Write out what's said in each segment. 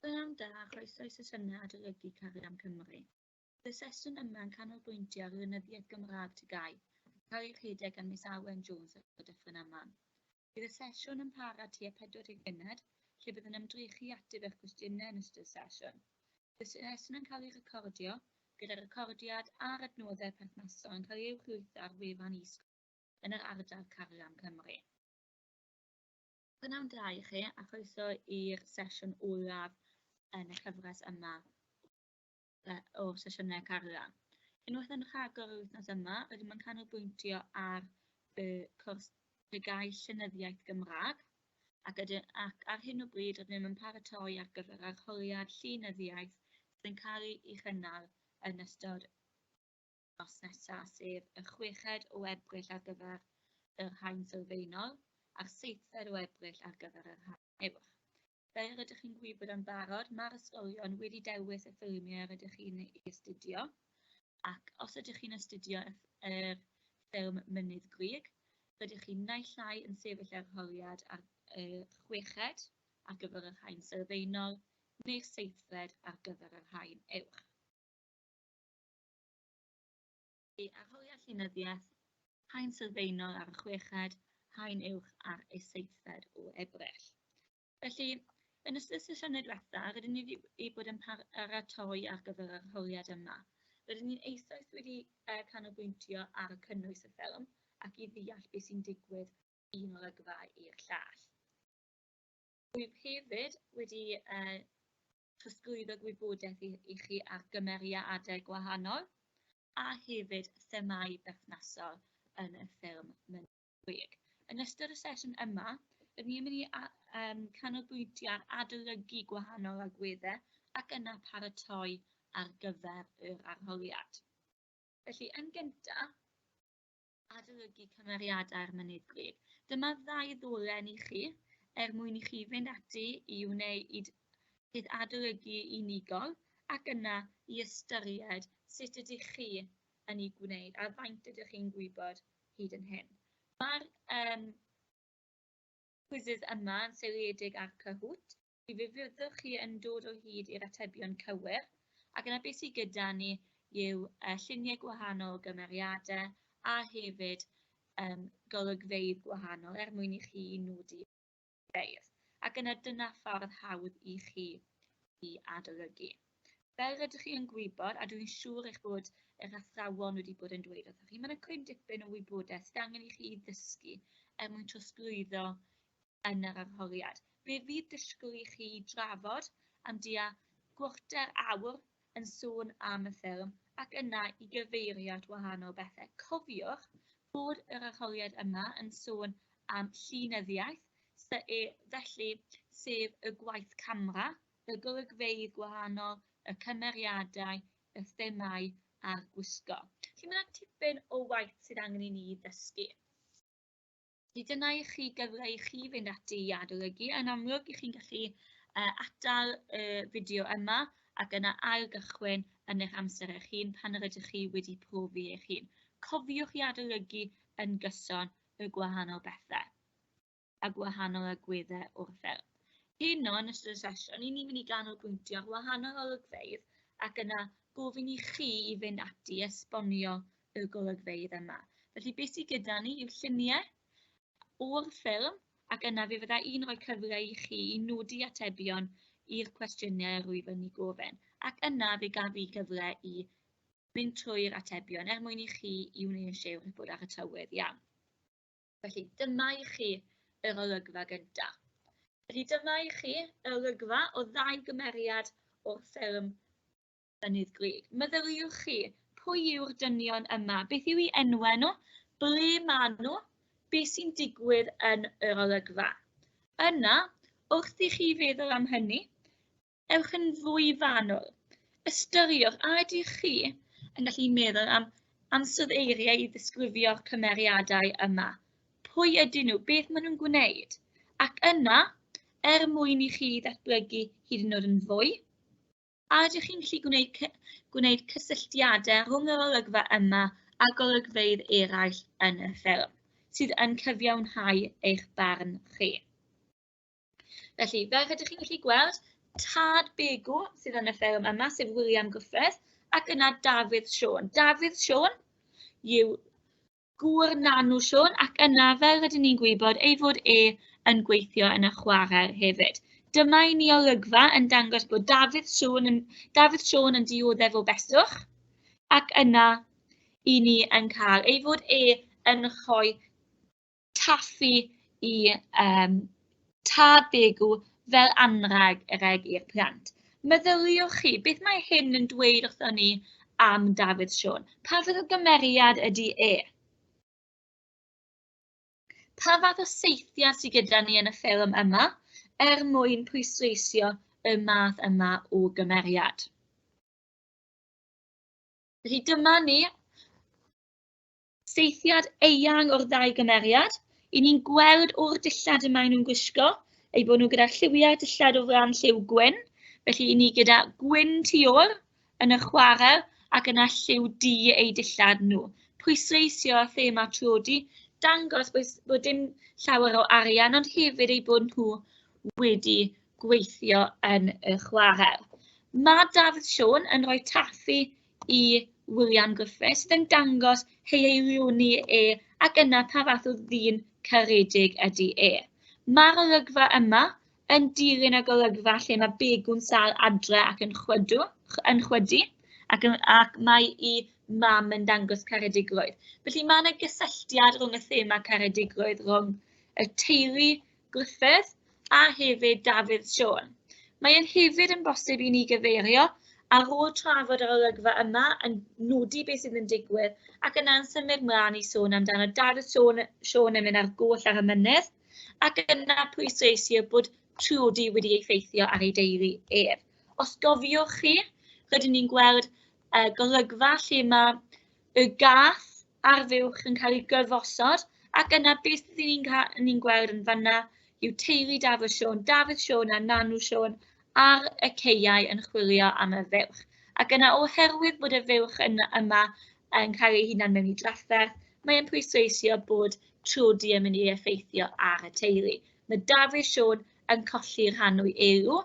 Prynhawn da a chroeso i sesiynau adolygu Caru am Cymru. Bydd y sesiwn yma yn canolbwyntio ar lenyddiaeth Gymraeg TGAU ac yn cael ei rhedeg gan Miss Awen Jones o Dyffryn Aman. Bydd y sesiwn yn para tua 40 munud, lle bydd yn ymdrechu i ateb eich cwestiynau yn ystod y sesiwn. Bydd y sesiwn yn cael ei recordio, gyda'r recordiad a'r adnoddau perthnasol yn cael eu uwchlwytho ar wefan e-sgol yn yr ardal Caru am Cymru. Prynhawn da i chi a chroeso i'r sesiwn olaf yn y cyfres yma o sesiynau Carlam. Unwaith yn rhagor yr wythnos yma, rydym yn canolbwyntio ar y cwrs TGAU Llenyddiaeth Gymraeg ac, ydyn, ac ar hyn o bryd rydym yn paratoi ar gyfer arholiad llenyddiaeth sydd yn cael ei chynnal yn ystod wythnos nesaf, sef y chweched o Ebrill ar gyfer yr haen sylfaenol a'r seithfed o Ebrill ar gyfer yr haen uwch. Fel rydych chi'n gwybod yn barod, mae'r ysgolion wedi dewis y ffilmiau rydych chi'n ei astudio, ac os ydych chi'n astudio yr ffilm Mynydd Grug, rydych chi naill ai yn sefyll arholiad ar y chweched ar gyfer yr haen sylfaenol neu'r seithfed ar gyfer yr haen uwch. Felly, arholiad llenyddiaeth, haen sylfaenol ar y chweched, haen uwch ar y seithfed o Ebrill. Felly, yn ystod y sesiynau diwetha, rydyn ni wedi bod yn paratoi ar gyfer yr arholiad yma. Rydyn ni'n eisoes wedi canolbwyntio ar y cynnwys y ffilm ac i ddeall beth sy'n digwydd un olygfa i'r llall. Rwyf hefyd wedi trosglwyddo gwybodaeth i, i chi ar gymeriadau gwahanol a hefyd themâu berthnasol yn y ffilm Mynydd Yn ystod y sesiwn yma, rydyn ni'n mynd i a, um, canolbwyntio ar adolygu gwahanol agweddau ac yna paratoi ar gyfer yr arholiad. Felly, yn gyntaf, adolygu cymeriadau'r Mynydd Grug. Dyma ddau ddolen i chi er mwyn i chi fynd ati i wneud peth adolygu unigol ac yna i ystyried sut ydych chi yn ei gwneud a faint ydych chi'n gwybod hyd yn hyn. Mae'r um, quizzes yma yn seiliedig ar Kahoot. Fe fyddwch chi yn dod o hyd i'r atebion cywir, ac yna beth sydd gyda ni yw lluniau gwahanol o gymeriadau a hefyd um, golygfeydd gwahanol er mwyn i chi nodi beirdd. Ac yna dyna ffordd hawdd i chi i adolygu. Fel rydych chi yn gwybod, a dwi'n siŵr eich bod yr athrawon wedi bod yn dweud wrthych chi, mae yna cryn dipyn o wybodaeth sydd angen i chi ddysgu er mwyn trosglwyddo yn yr arholiad. Fe fydd disgwyl i chi drafod am tua gwrter awr yn sôn am y ffilm ac yna i gyfeirio at wahanol bethau. Cofiwch bod yr arholiad yma yn sôn am llunyddiaeth, e, felly sef y gwaith camera, y golygfeydd gwahanol, y cymeriadau, y themâu a'r gwisgo. Felly mae yna tipyn o waith sydd angen i ni ddysgu. Felly dyna i chi gyfle i chi fynd ati i adolygu. Yn amlwg, i chi'n gallu atal y fideo yma ac yna ail gychwyn yn eich amser eich hun pan yr ydych chi wedi profi eich hun. Cofiwch i adolygu yn gyson y gwahanol bethau a gwahanol agweddau o'r ffilm. Heno yn ystod y sesiwn, i ni'n mynd i ganolbwyntio ar wahanol olygfeydd ac yna gofyn i chi i fynd ati i esbonio y golygfeydd yma. Felly beth sydd gyda ni yw lluniau o'r ffilm ac yna fe fydda i'n rhoi cyfle i chi i nodi atebion i'r cwestiynau rwyf yn ei gofyn. Ac yna fe gaf fi gyfle i mynd trwy'r atebion er mwyn i chi i wneud yn siŵr eich bod ar y tywydd iawn. Felly dyma i chi yr olygfa gyntaf. Felly dyma i chi yr olygfa o ddau gymeriad o'r ffilm Mynydd Grug. Meddyliwch chi, pwy yw'r dynion yma? Beth yw eu enwau nhw? Ble maen nhw? Beth sy'n digwydd yn yr olygfa? Yna, wrth i chi feddwl am hynny, ewch yn fwy fanwl. Ystyriwch, a ydych chi yn gallu meddwl am ansoddeiriau i ddisgrifio'r cymeriadau yma? Pwy ydyn nhw? Beth maen nhw'n gwneud? Ac yna, er mwyn i chi ddatblygu hyd yn oed yn fwy, A ydych chi'n gallu gwneud, gwneud cysylltiadau rhwng yr olygfa yma a golygfeydd eraill yn y ffilm, sydd yn cyfiawnhau eich barn chi? Felly, fel rydych chi'n gallu gweld, Tad Begw sydd yn y ffilm yma, sef William Griffith, ac yna Dafydd Siôn. Dafydd Siôn yw gŵr Nanw Siôn, ac yna, fel rydyn ni'n gwybod, ei fod e yn gweithio yn y chwarel hefyd. Dyma i ni olygfa yn dangos bod Dafydd Siôn yn, Dafydd Siôn yn dioddef o beswch, ac yna i ni yn cael ei fod e yn rhoi taffu i tad Begw fel anrheg i'r plant. Meddyliwch chi, beth mae hyn yn dweud wrthon ni am Dafydd Siôn? Pa fath o gymeriad ydy e? Pa fath o saethiad sydd gyda ni yn y ffilm yma er mwyn pwysleisio y math yma o gymeriad? Felly dyma ni saethiad eang o'r ddau gymeriad. 'Y ni'n gweld o'r dillad y maen nhw'n gwisgo, eu bod nhw gyda lliwiau dillad o flaen lliw gwyn. Felly, 'y ni gyda gwyn tu ôl yn y chwarel ac yna lliw du eu dillad nhw. Pwysleisio thema tlodi, dangos bod dim llawer o arian, ond hefyd eu bod nhw wedi gweithio yn y chwarel. Mae Dafydd Siôn yn rhoi taffu i William Griffiths sydd yn dangos ei eilioni e ac yna pa fath o ddyn caredig ydy e. Mae'r olygfa yma yn dilyn y golygfa lle mae Begw'n sâl adre ac yn chwydw, yn chwydu ac, yn, ac mae i mam yn dangos caredigrwydd. Felly mae yna gysylltiad rhwng y thema caredigrwydd rhwng y teulu Griffith a hefyd Dafydd Siôn. Mae'n hefyd yn bosib i ni gyfeirio ar ôl trafod yr olygfa yma yn nodi beth sydd yn digwydd ac yna'n symud mlaen i sôn amdano Dafydd Siôn, Siôn yn mynd ar goll ar y mynydd ac yna pwysleisio bod tlodi wedi effeithio ar ei deulu ef. Os gofiwch chi, rydyn ni'n gweld golygfa lle mae y gath a'r fuwch yn cael ei gyfosod, ac yna beth sydd ni'n ni gweld yn fanna yw teulu Dafydd Siôn, Dafydd Siôn a Nanw Siôn ar y caeau yn chwilio am y fuwch. Ac yna oherwydd bod y fuwch yn, yma yn cael ei hunan mewn i drafferth, mae'n pwysleisio bod tlodi yn mynd i effeithio ar y teulu. Mae Dafydd Siôn yn colli rhan o'i elw,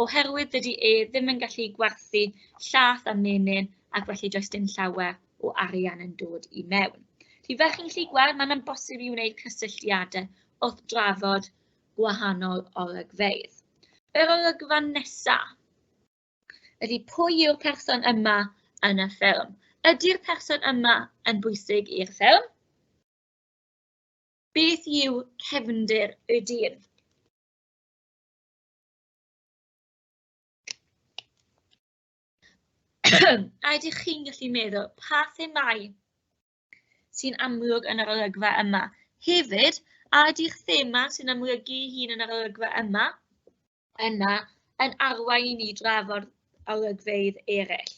oherwydd dydy e ddim yn gallu gwerthu llath a menyn, ac felly does dim llawer o arian yn dod i mewn. Felly fel chi'n gallu gweld, mae'n bosib i wneud cysylltiadau wrth drafod gwahanol olygfeydd. Yr olygfa nesaf. Felly pwy yw'r person yma yn y ffilm? Ydy'r person yma yn bwysig i'r ffilm? Beth yw cefndir y dyn? A ydych chi'n gallu meddwl pa themâu sy'n amlwg yn yr olygfa yma? Hefyd, a ydy'ch thema sy'n amlygu ei hun yn yr olygfa yma yna yn arwain i ni drafod olygfeydd eraill?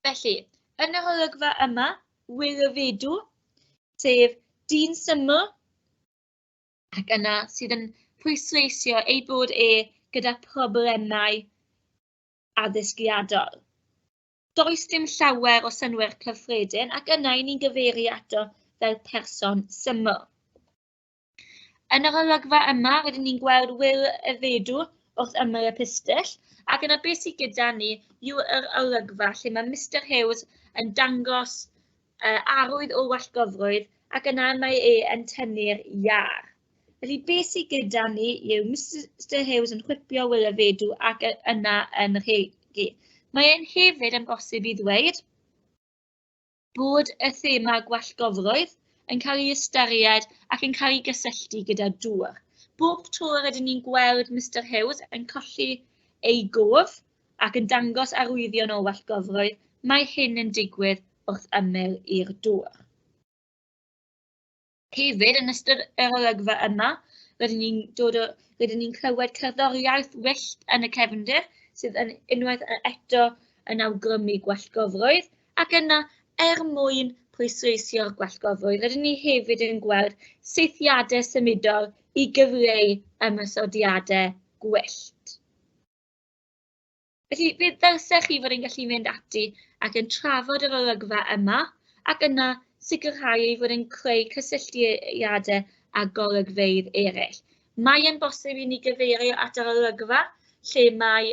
Felly, yn yr olygfa yma, Wil y Fedw, sef dyn syml, ac yna sydd yn pwysleisio ei bod e gyda problemau addysgiadol. Does dim llawer o synnwyr cyffredin ac yna i ni'n gyfeirio ato fel person syml. Yn yr olygfa yma, rydyn ni'n gweld Wil y Fedw wrth ymyl y pistyll, ac yna beth sydd gyda ni yw yr olygfa lle mae Mr Hughes yn dangos arwydd o wallgofrwydd ac yna mae e yn tynnu'r iâr. Felly beth sydd gyda ni yw Mr Hughes yn chwipio Wil y Fedw ac yna yn rhegi. Mae e'n hefyd yn bosib i ddweud bod y thema gwallgofrwydd yn cael ei ystyried ac yn cael ei gysylltu gyda dŵr. Bob tro rydyn ni'n gweld Mr Hughes yn colli ei gof ac yn dangos arwyddion o wallgofrwydd, mae hyn yn digwydd wrth ymyl i'r dŵr. Hefyd, yn ystod yr olygfa yma, rydyn ni'n dod o, rydyn ni'n clywed cerddoriaeth wyllt yn y cefndir, sydd yn unwaith eto yn awgrymu gwallgofrwydd, ac yna, er mwyn pwysleisio'r gwallgofrwydd, rydyn ni hefyd yn gweld saethiadau symudol i gyfleu ymosodiadau gwyllt. Felly, fe ddylsech chi fod yn gallu mynd ati ac yn trafod yr olygfa yma, ac yna sicrhau ei fod yn creu cysylltiadau â golygfeydd eraill. Mae e'n bosib i ni gyfeirio at yr olygfa lle mae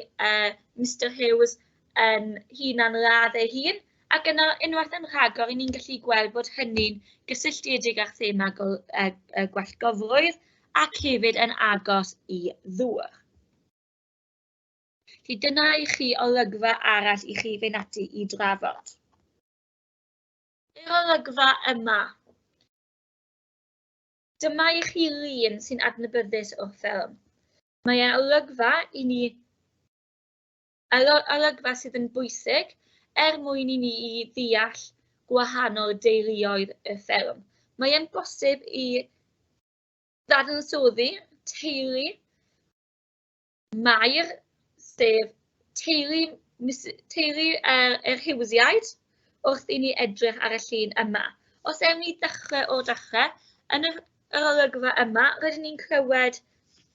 Mr Hughes yn hunan-ladd ei hun, ac yna unwaith yn rhagor, 'y ni'n gallu gweld bod hynny'n gysylltiedig â'r thema gwallgofrwydd ac hefyd yn agos i ddŵr. Felly dyna i chi olygfa arall i chi fynd ati i drafod. Yr olygfa yma. Dyma i chi lun sy'n adnabyddus o'r ffilm. Mae e'n olygfa i ni, olygfa sydd yn bwysig er mwyn i ni i ddeall gwahanol deuluoedd y ffilm. Mae e'n bosib i ddadansoddi teulu Mair, sef teulu yr Hughesiaid, wrth i ni edrych ar y llun yma. Os ewn ni ddechrau o'r dechrau, yn yr olygfa yma, rydyn ni'n clywed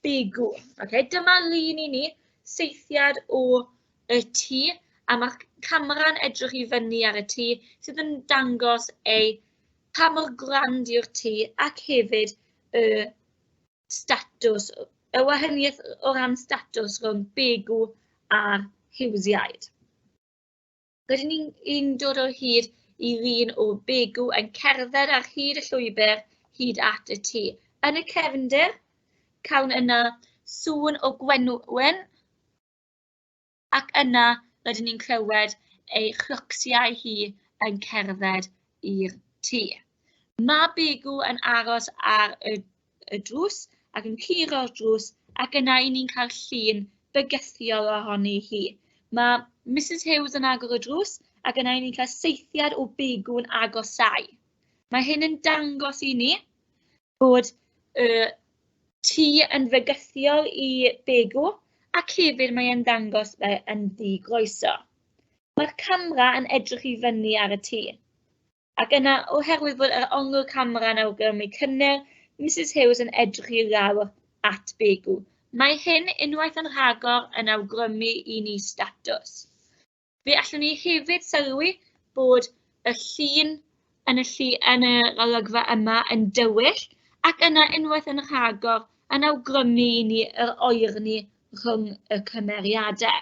Begw. Okay? Dyma lun i ni, saethiad o y tŷ, a mae'r camera'n edrych i fyny ar y tŷ, sydd yn dangos ei pa mor grand yw'r tŷ ac hefyd y statws, y wahaniaeth o ran statws rhwng Begw a'r Hughesiaid. Rydyn ni'n dod o hyd i lun o Begw yn cerdded ar hyd y llwybr hyd at y tŷ. Yn y cefndir, cawn yna sŵn o gwenwyn, ac yna rydyn ni'n clywed ei chlocsiau hi yn cerdded i'r tŷ. Mae Begw yn aros ar y drws ac yn curo'r drws, ac yna 'y ni'n cael llun bygythiol ohoni hi. Mae Mrs Hughes yn agor y drws, ac yna 'y ni'n cael saethiad o Begw'n agosáu. Mae hyn yn dangos i ni bod y tŷ yn fygythiol i Begw, ac hefyd mae e'n dangos fe yn ddigroeso. Mae'r camera yn edrych i fyny ar y tŷ. Ac yna, oherwydd bod yr ongl camera yn awgrymu cynnydd, Mrs Hughes yn edrych i lawr at Begw. Mae hyn unwaith yn rhagor yn awgrymu i ni statws. Fe allwn ni hefyd sylwi bod y llun yn y olygfa yma yn dywyll, ac yna unwaith yn rhagor yn awgrymu i ni yr oerni rhwng y cymeriadau.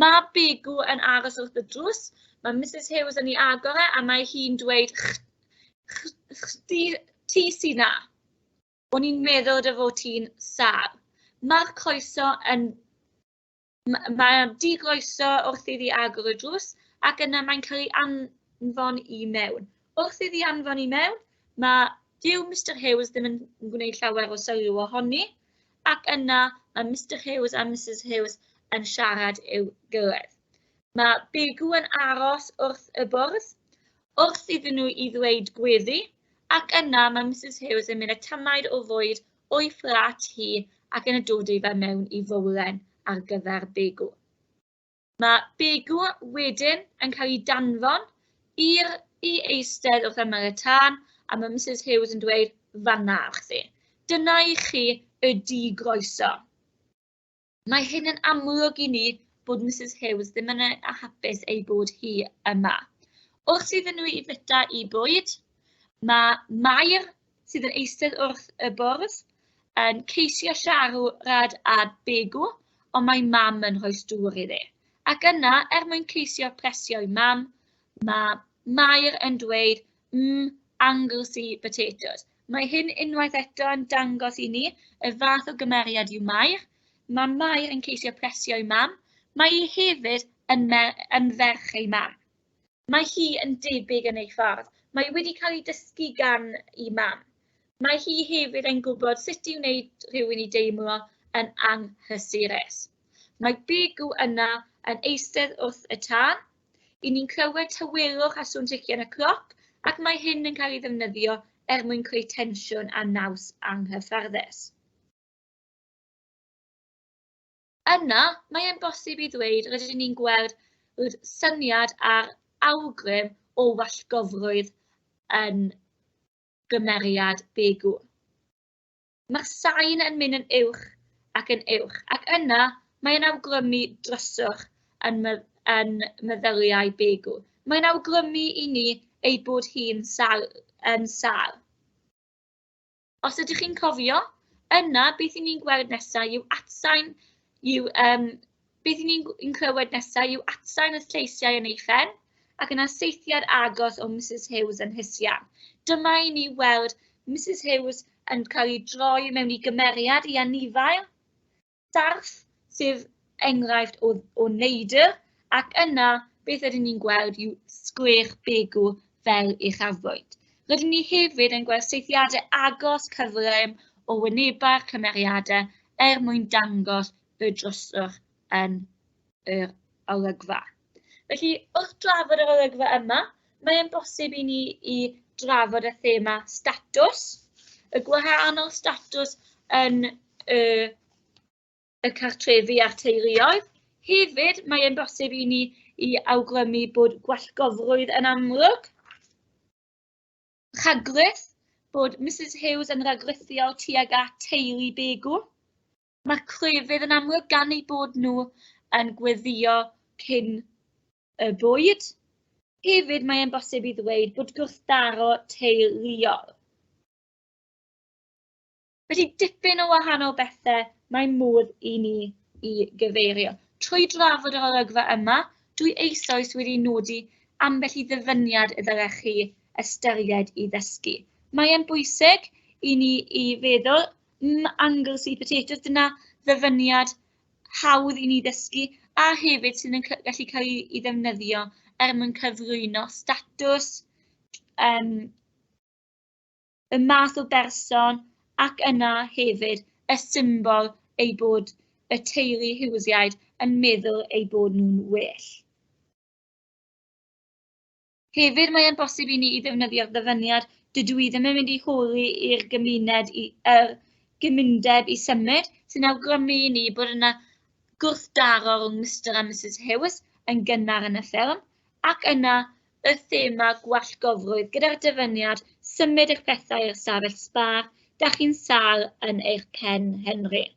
Mae Begw yn aros wrth y drws, mae Mrs Hughes yn ei agor e, a mae hi'n dweud, chdi, ti sy 'na. O'n i'n meddwl dy fod ti'n sâl. Mae'r croeso yn... Mae digroeso wrth iddi agor y drws, ac yna mae'n cael ei anfon i mewn. Wrth iddi anfon i mewn, mae dyw Mr Hughes ddim yn gwneud llawer o sylw ohoni, ac yna mae Mr Hughes a Mrs Hughes yn siarad i'w gilydd. Mae Begw yn aros wrth y bwrdd, wrth iddyn nhw i ddweud gweddi, ac yna mae Mrs Hughes yn mynd â tamaid o fwyd o'i fflat hi ac yn y dod i fe mewn i fowlen ar gyfer Begw. Mae Begw wedyn yn cael ei danfon i eistedd wrth ymyl y tân, a mae Mrs Hughes yn dweud, fan'na chdi. Dyna i chi y digroeso. Mae hyn yn amlwg i ni bod Mrs Hughes ddim yn hapus ei bod hi yma. Wrth iddyn nhw i fyta i bwyd, mae Mair, sydd yn eistedd wrth y bwrdd, yn ceisio siarad â Begw, ond mae mam yn rhoi stŵr iddi. Ac yna, er mwyn ceisio plesio'i mam, mae Mair yn dweud, Anglesey potatoes. Mae hyn unwaith eto yn dangos i ni y fath o gymeriad yw Mair. Mae Mair yn ceisio plesio'i mam. Mae hi hefyd yn ferch ei mam. Mae hi yn debyg yn ei ffordd. Mae wedi cael ei dysgu gan ei mam. Mae hi hefyd yn gwybod sut i wneud rhywun i deimlo yn anghysurus. Mae Begw yna yn eistedd wrth y tân. 'Y ni'n clywed tawelwch a sŵn tician y cloc, ac mae hyn yn cael ei ddefnyddio er mwyn creu tensiwn a naws anghyfforddus. Yna, mae e'n bosib i ddweud rydyn ni'n gweld yr syniad a'r awgrym o wallgofrwydd yn gymeriad Begw. Mae'r sain yn mynd yn uwch ac yn uwch, ac yna mae'n awgrymu dryswch yn meddyliau Begw. Mae'n awgrymu i ni ei bod hi'n sâl. Os ydych chi'n cofio, Yna, beth 'y ni'n gweld nesaf yw atsain yw beth 'y ni'n clywed nesaf yw atsain y lleisiau yn ei phen, ac yna saethiad agos o Mrs Huws yn hisian. Dyma i ni weld Mrs Huws yn cael ei droi mewn i gymeriad i anifail, sarff, sef enghraifft o neidr, ac yna beth ydyn ni'n gweld yw sgwech Begw fel uchafbwynt. Rydyn ni hefyd yn gweld saethiadau agos cyflym o wynebau'r cymeriadau er mwyn dangos y dryswch yn yr olygfa. Felly, wrth drafod yr olygfa yma, mae'n bosib i ni i drafod y thema statws, y gwahanol statws yn y cartrefi a'r teuluoedd. Hefyd, mae'n bosib i ni i awgrymu bod gwallgofrwydd yn amlwg. Rhagrith, bod Mrs Huws yn rhagrithiol tuag at teulu Begw. Mae crefydd yn amlwg gan eu bod nhw yn gweddïo cyn y bwyd. Hefyd, mae'n bosib i ddweud bod gwrthdaro teuluol. Felly, dipyn o wahanol bethau mae modd i ni i gyfeirio. Trwy drafod yr olygfa yma, dwi eisoes wedi nodi ambell i ddyfyniad y ddylech chi ystyried i ddysgu. Mae e'n bwysig i ni i feddwl, Anglesey potatoes, dyna ddyfyniad hawdd i ni ddysgu, a hefyd sydd yn gallu cael ei ddefnyddio er mwyn cyflwyno statws, y math o berson, ac yna hefyd y symbol ei bod y teulu Huwsiaid yn meddwl eu bod nhw'n well. Hefyd, mae'n bosib i ni i ddefnyddio'r ddyfyniad "dydw i ddim yn mynd i holi i'r gymuned i, yr gymundeb i symud", sy'n awgrymu i ni bod yna gwrthdaro rhwng Mr a Mrs Huws yn gynnar yn y ffilm, ac yna y thema gwallgofrwydd gyda'r dyfyniad "symud eich pethau i'r stafell sbâr, dach chi'n sâl yn eich pen, Henry".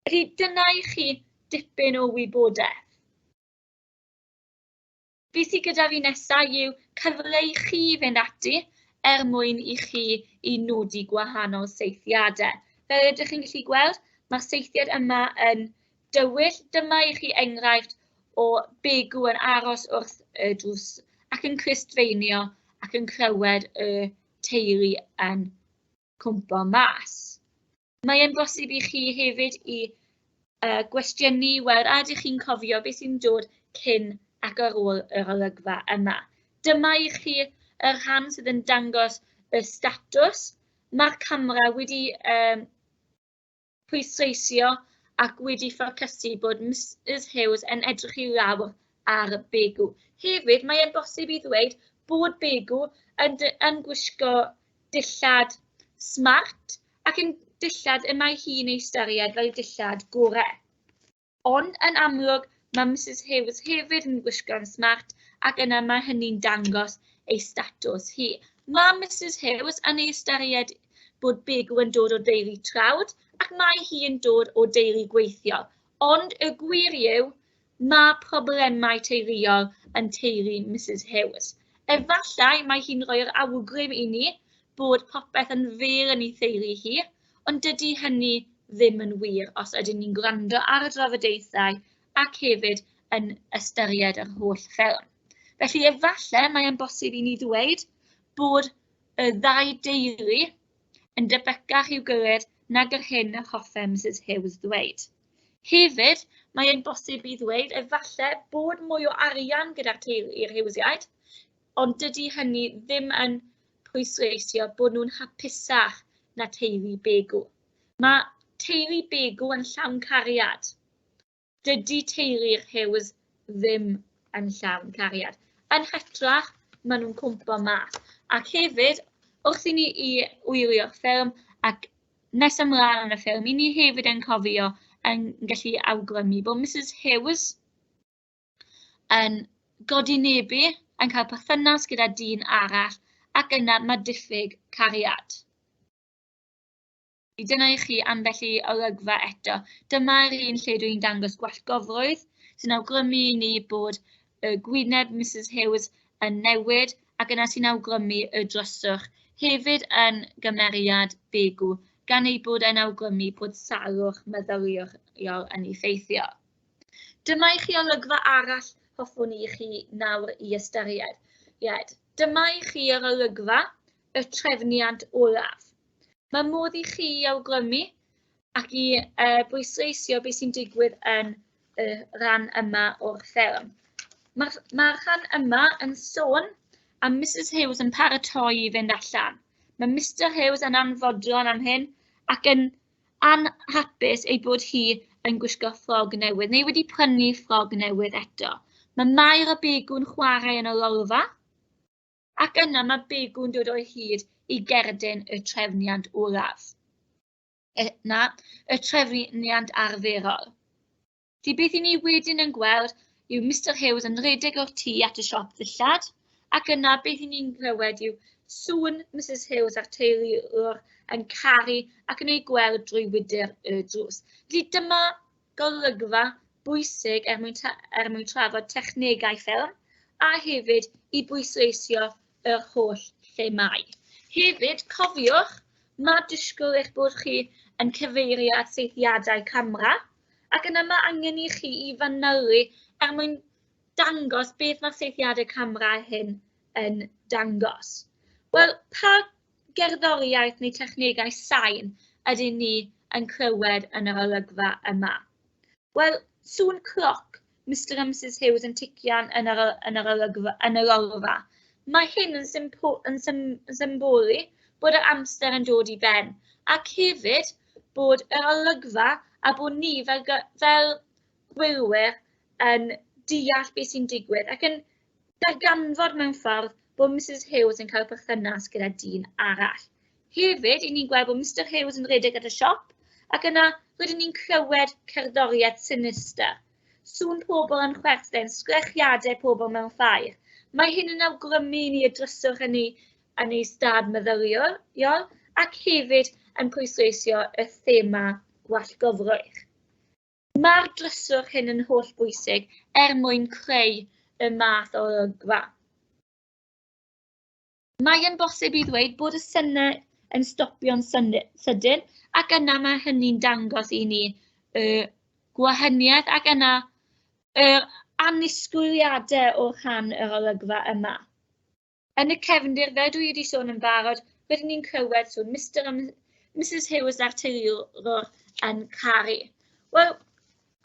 Felly dyna i chi dipyn o wybodaeth. Be sydd gyda fi nesaf yw cyfle i chi fynd ati er mwyn i chi i nodi gwahanol saethiadau. Fel ydych chi'n gallu gweld, mae'r saethiad yma yn dywyll. Dyma i chi enghraifft o Begw yn aros wrth y drws ac yn clustfeinio ac yn clywed y teulu yn cwmpo mas. Mae e'n bosib i chi hefyd i gwestiynu, weld a ydych chi'n cofio beth sy'n dod cyn ac ar ôl yr olygfa yma. Dyma i chi y rhan sydd yn dangos y statws. Mae'r camera wedi pwysleisio ac wedi ffocysu bod Mrs Huws yn edrych i lawr ar Begw. Hefyd, mae e'n bosib i ddweud bod Begw yn gwisgo dillad smart ac yn dillad y mae hi'n ei ystyried fel dillad gorau. Ond yn amlwg, mae Mrs Huws hefyd yn gwisgo'n smart ac yna mae hynny'n dangos ei statws hi. Mae Mrs Huws yn ei ystyried bod Begw yn dod o deulu tlawd ac mae hi yn dod o deulu gweithiol. Ond y gwir yw, mae problemau teuluol yn teulu Mrs Huws. Efallai mae hi'n rhoi'r awgrym i ni bod popeth yn fel yn ei theulu hi, ond dydy hynny ddim yn wir os ydyn ni'n gwrando ar y drafodaethau ac hefyd yn ystyried yr holl ffilm. Felly efallai mae e'n bosib i ni ddweud bod y ddau deulu yn debycach i'w gilydd nag yr hyn yr hoffai Mrs Huws ddweud. Hefyd, mae e'n bosib i ddweud efallai bod mwy o arian gyda'r teulu'r Huwsiaid, ond dydy hynny ddim yn pwysleisio bod nhw'n hapusach na teulu Begw. Mae teulu Begw yn llawn cariad. Dydy teulu'r Huws ddim yn llawn cariad. Yn hytrach, maen nhw'n cwmpo mas. Ac hefyd, wrth i ni i wylio'r ffilm ac nes ymlaen yn y ffilm, i ni hefyd yn cofio yn gallu awgrymu bod Mrs Huws yn godinebu, yn cael perthynas gyda dyn arall, ac yna mae diffyg cariad. Dyna i chi ambell i olygfa eto. Dyma'r un lle dwi'n dangos gwallgofrwydd, sy'n awgrymu i ni bod y gwyneb Mrs Huws yn newid, ac yna sy'n awgrymu y dryswch, hefyd yn gymeriad Begw gan ei bod yn awgrymu bod salwch meddyliol yn effeithio. Dyma i chi olygfa arall hoffwn i chi nawr i ystyried. Ie, dyma i chi yr olygfa, y trefniant olaf. Mae modd i chi awgrymu ac i bwysleisio beth sy'n digwydd yn y rhan yma o'r ffilm. Mae'r ma rhan yma yn sôn am Mrs Hughes yn paratoi i fynd allan. Mae Mr Hughes yn anfodlon am hyn ac yn anhapus ei bod hi yn gwisgo ffrog newydd, neu wedi prynu ffrog newydd eto. Mae Mair a Begw'n chwarae yn y lolfa, ac yna mae Begw'n dod o hyd i gerdyn y trefniant olaf. E, na, y trefniant arferol. Felly beth i ni wedyn yn gweld yw Mr Hughes yn rhedeg o'r tŷ at y siop ddillad, ac yna beth i ni'n clywed yw sŵn Mrs Hughes a'r teuluwr yn caru ac yn ei gweld drwy wydr y drws. Felly dyma golygfa bwysig er mwyn, er mwyn trafod technegau ffilm a hefyd i bwysleisio yr holl themâu. Hefyd, cofiwch, mae disgwyl eich bod chi yn cyfeirio at saethiadau camera, ac yna mae angen i chi i fanylu er mwyn dangos beth mae'r saethiadau camera hyn yn dangos. Wel, pa gerddoriaeth neu technegau sain ydyn ni yn clywed yn yr olygfa yma? Wel, sŵn cloc Mr a Mrs Hughes yn tician yn yr, yn yr, olygfa, yn yr olfa. Mae hyn yn, sympo, yn sym, symboli bod yr amser yn dod i ben, ac hefyd bod yr olygfa a bod ni fel, fel gwylwyr yn deall beth sy'n digwydd ac yn darganfod mewn ffordd bod Mrs Hughes yn cael perthynas gyda dyn arall. Hefyd, i ni'n gweld bod Mr Hughes yn rhedeg at y siop ac yna rydyn ni'n clywed cerddoriaeth sinister. Sŵn pobl yn chwerthin, sgrechiadau pobl mewn ffair. Mae hyn yn awgrymu i ni y dryswch yn ei, yn ei stad meddyliol ac hefyd yn pwysleisio y thema gwallgofrwydd. Mae'r dryswch hyn yn holl bwysig er mwyn creu y math o olygfa. Mae yn bosib i ddweud bod y synau yn stopio'n sydyn ac yna mae hynny'n dangos i ni y gwahaniaeth ac yna yr annisgwyliadau o rhan yr olygfa yma. Yn y cefndir, fel dwi wedi sôn yn barod, rydyn ni'n clywed sŵn Mr a Mrs Hughes a'r teuluwr yn caru. Wel,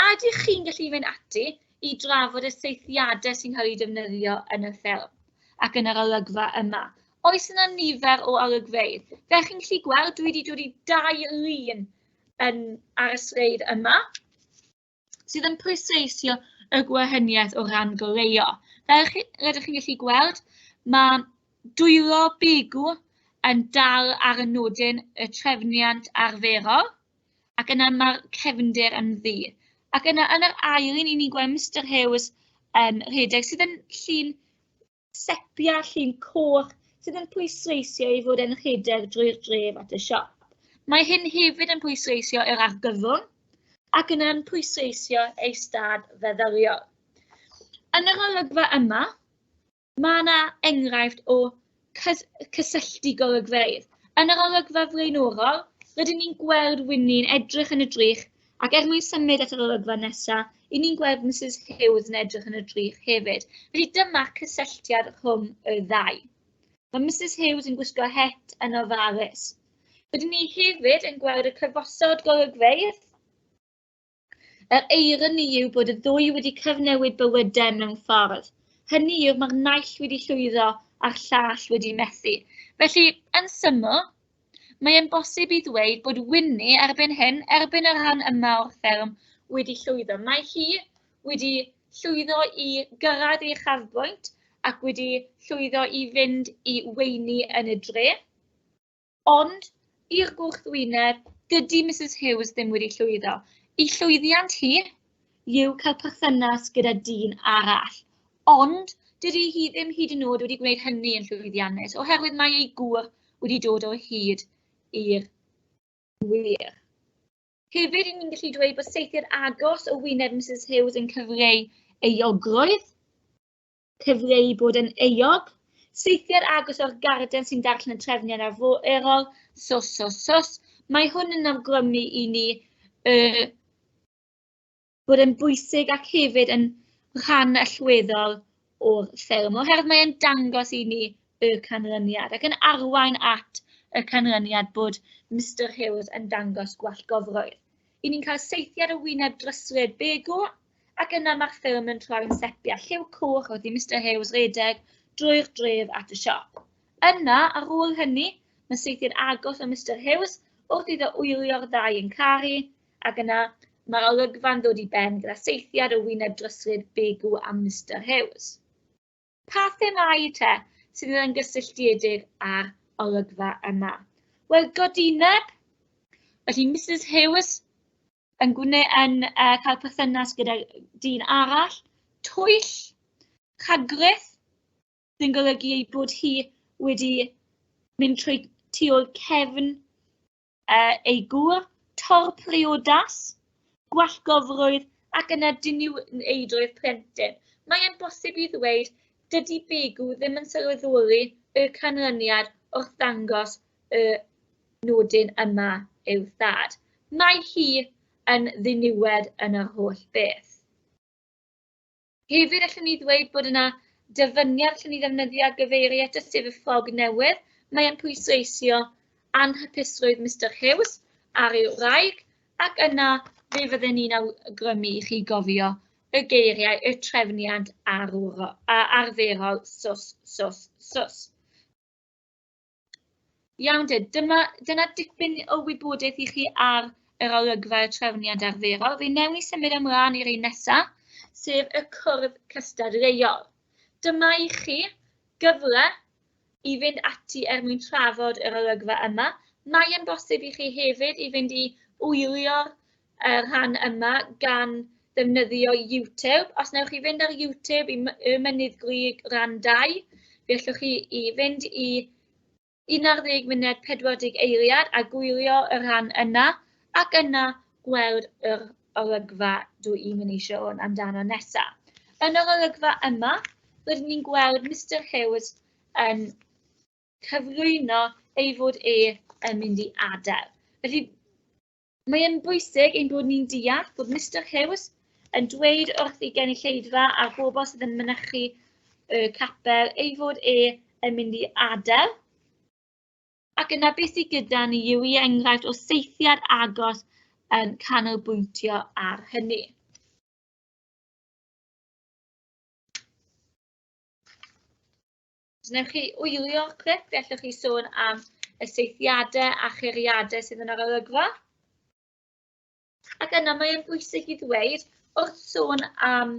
a ydych chi'n gallu fynd ati i drafod y saethiadau sy'n cael eu defnyddio yn y ffilm ac yn yr olygfa yma? Oes yna nifer o olygfeydd? Fel chi'n gallu gweld, dwi wedi dod i dau lun yn, ar y sleid yma. sydd yn pwysleisio y gwahaniaeth o ran goleuo. Fel chi, rydych chi'n gallu gweld, mae dwylo Begw yn dal ar y nodyn y trefniant arferol, ac yna mae'r cefndir yn ddu. Ac yna yn yr ail un, ni'n gweld Mr Hughes yn rhedeg, sydd yn llun sepia, llun coch, sydd yn pwysleisio ei fod e'n rhedeg drwy'r dref at y siop. Mae hyn hefyd yn pwysleisio yr argyfwng ac yna'n pwysleisio ei stad feddyliol. Yn yr olygfa yma, mae yna enghraifft o cysylltu golygfeydd. Yn yr olygfa flaenorol, rydyn ni'n gweld Winnie'n edrych yn y drych Ac er mwyn symud at yr olygfa nesaf, 'y ni'n gweld Mrs Hughes yn edrych yn y drych hefyd. Felly dyma'r cysylltiad rhwng y ddau. Mae Mrs Hughes yn gwisgo het yn ofalus. Rydyn ni hefyd yn gweld y cyfosod golygfeydd. Yr eironi yw bod y ddwy wedi cyfnewid bywydau mewn ffordd. Hynny yw, mae'r naill wedi llwyddo a'r llall wedi methu. Felly, yn syml, Mae e'n bosib i ddweud bod Winnie erbyn hyn, erbyn y rhan yma o'r ffilm, wedi llwyddo. Mae hi wedi llwyddo i gyrraedd ei chafbwynt ac wedi llwyddo i fynd i weini yn y dre. Ond, i'r gwrthwyneb, dydy Mrs Hughes ddim wedi llwyddo. Ei llwyddiant hi yw cael perthynas gyda dyn arall. Ond, dydy hi ddim hyd yn oed wedi gwneud hynny yn llwyddiannus, oherwydd mae ei gŵr wedi dod o hyd i'r gwir. Hefyd, ni'n gallu dweud bod saethiad agos o wyneb Mrs Hughes yn cyfleu euogrwydd, cyfleu bod yn euog. Saethiad agos o'r garden sy'n darllen y trefniad arferol, sos, sos, sos. Mae hwn yn awgrymu i ni bod yn bwysig ac hefyd yn rhan allweddol o'r ffilm, oherwydd mae'n dangos i ni y canlyniad ac yn arwain at y canlyniad bod Mr Hughes yn dangos gwallgofrwydd. 'Y ni'n cael saethiad o wyneb dryslyd Begw, ac yna mae'r ffilm yn troi'n sepia lliw coch wrth i Mr Hughes redeg drwy'r dref at y siop. Yna, ar ôl hynny, mae saethiad agos o Mr Hughes wrth iddo wylio'r ddau yn caru, ac yna mae'r olygfa'n ddod i ben gyda saethiad o wyneb dryslyd Begw a Mr Hughes. Pa themâu te sydd yn gysylltiedig â'r olygfa yma? Wel, godineb, felly Mrs Hughes yn cael perthynas gyda dyn arall, twyll, rhagrith, sy'n golygu ei bod hi wedi mynd trwy tu ôl cefn ei gŵr, torpriodas, gwallgofrwydd ac yna diniweidrwydd plentyn. Mae'n bosib i ddweud dydy Begw ddim yn sylweddoli y canlyniad wrth ddangos y nodyn yma i'w thad. Mae hi yn ddiniwed yn yr holl beth. Hefyd, allwn ni ddweud bod yna dyfyniad allwn ni ddefnyddio ar gyfeirio ato, sef y ffrog newydd. Mae'n pwysleisio anhapusrwydd Mr Hughes ar ei wraig, ac yna fe fydden ni'n awgrymu i chi gofio y geiriau, y trefniant arferol, sws, sws, sws. Iawn te, dyna dipyn o wybodaeth i chi ar yr olygfa y trefniant arferol. Fe wnewn ni symud ymlaen i'r un nesaf, sef y cwrdd cystadleuol. Dyma i chi gyfle i fynd ati er mwyn trafod yr olygfa yma. Mae'n bosib i chi hefyd i fynd i wylio'r rhan yma gan ddefnyddio YouTube. Os wnewch chi fynd ar YouTube i Y Mynydd Grug rhan 2, fe allwch chi i fynd i 11 munud 40 eiliad a gwylio y rhan yna, ac yna gweld yr olygfa dw i'n mynd i sôn amdano nesaf. Yn yr olygfa yma, rydyn ni'n gweld Mr Hughes yn cyflwyno ei fod e yn mynd i adael. Felly, mae'n bwysig ein bod ni'n deall bod Mr Hughes yn dweud wrth ei gynulleidfa a'r bobl sydd yn mynychu y capel ei fod e yn mynd i adael. Ac yna beth sydd gyda ni yw i enghraifft o saethiad agos yn canolbwyntio ar hynny. Os wnewch chi wylio'r clip, fe allwch chi sôn am y saethiadau a churiadau sydd yn yr olygfa. Ac yna mae'n bwysig i ddweud, wrth sôn am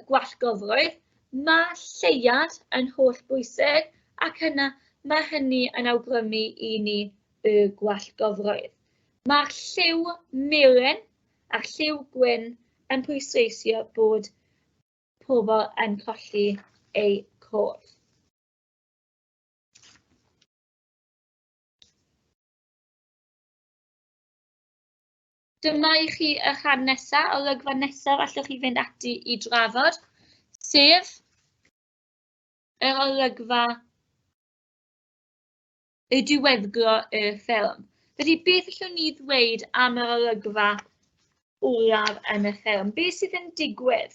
gwallgofrwydd, mae lleuad yn holl bwysig, ac yna mae hynny yn awgrymu i ni y gwallgofrwydd. Mae'r lliw melyn a'r lliw gwyn yn pwysleisio bod pobl yn colli eu cof. Dyma i chi y rhan nesaf, olygfa nesaf allwch chi fynd ati i drafod, sef yr olygfa y diweddglo y ffilm. Felly, beth allwn ni ddweud am yr olygfa olaf yn y ffilm? Beth sydd yn digwydd?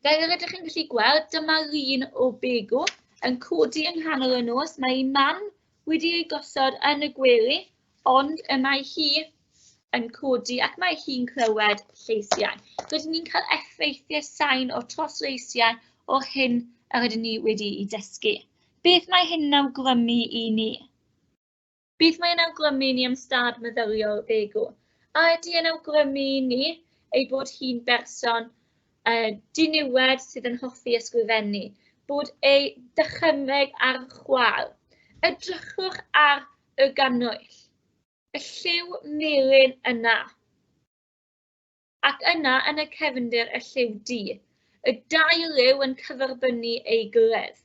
Fel yr ydych chi'n gallu gweld, dyma lun o Begw yn codi yng nghanol y nos. Mae ei mam wedi ei gosod yn y gwely, ond y mae hi yn codi ac mae hi'n clywed lleisiau. Rydyn ni'n cael effeithiau sain o'r trosleisiau o'r hyn yr ydyn ni wedi'i dysgu. Beth mae hyn yn awgrymu i ni? Beth mae'n awgrymu i ni am stad meddyliol Begw? A ydy e'n awgrymu i ni ei bod hi'n berson diniwed sydd yn hoffi ysgrifennu, bod ei dychymyg ar chwâl? Edrychwch ar y gannwyll, y lliw melyn yna, ac yna yn y cefndir y lliw du, y dau liw yn cyferbynnu ei gilydd.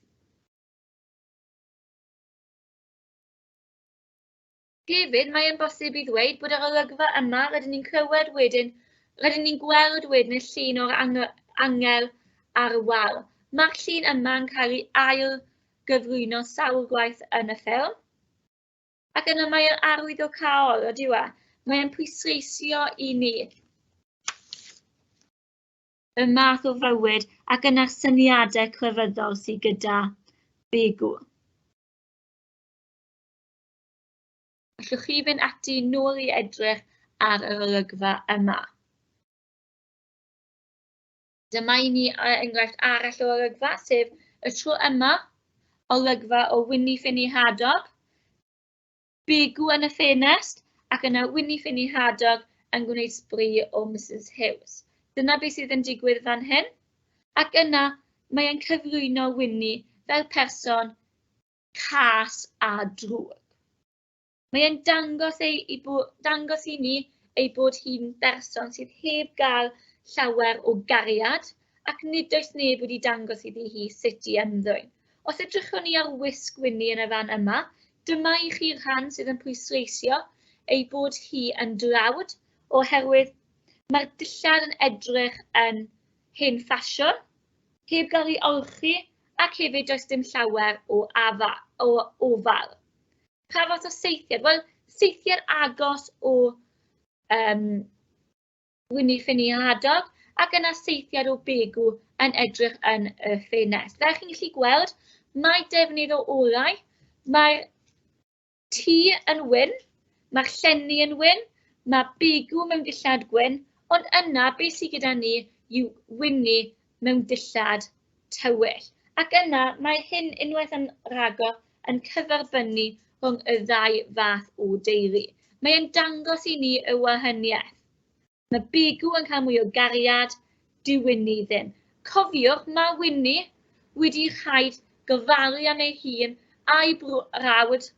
Hefyd, mae'n bosib i ddweud bod yr olygfa yma, rydyn ni'n clywed wedyn, rydyn ni'n gweld wedyn y llun o'r angel ar y wal. Mae'r llun yma yn cael ei ail gyflwyno sawl gwaith yn y ffilm. Ac yna mae'n arwyddocaol, ydyw e? Mae'n pwysleisio i ni y math o fywyd ac yna'r syniadau crefyddol sydd gyda Begw. Allwch chi fynd ati nôl i edrych ar yr olygfa yma. Dyma i ni enghraifft arall o olygfa, sef y tro yma, olygfa o Winnie Finny Hadog, Begw yn y ffenest, ac yna Winnie Finny Hadog yn gwneud sbri o Mrs Hughes. Dyna beth sydd yn digwydd fan hyn. Ac yna mae e'n cyflwyno Winnie fel person cas a drwg. Mae e'n dangos, ei, i bo, dangos i ni ei bod hi'n berson sydd heb gael llawer o gariad ac nid oes neb wedi dangos iddi hi sut i ymddwyn. Os edrychwn ni ar wisg Winnie yn y fan yma, dyma i chi rhan sydd yn pwysleisio ei bod hi yn dlawd oherwydd mae'r dillad yn edrych yn hen ffasiwn, heb gael ei olchi ac hefyd does dim llawer o, afa, o ofal. Pa fath o saethiad? Wel, saethiad agos o um, Winnie Finny Hadog ac yna saethiad o Begw yn edrych yn y ffenest. Fel chi'n gallu gweld, mae defnydd o olau, mae'r tŷ yn wyn, mae'r llenni yn wyn, mae Begw mewn dillad gwyn, ond yna beth sydd gyda ni yw Winnie mewn dillad tywyll. Ac yna mae hyn unwaith yn rhagor yn cyferbynnu rhwng y ddau fath o deulu. Mae'n dangos i ni y wahaniaeth. Mae Begw yn cael mwy o gariad, dyw Winnie ddim. Cofiwch, mae Winnie wedi rhaid gofalu am ei hun a'i brawd,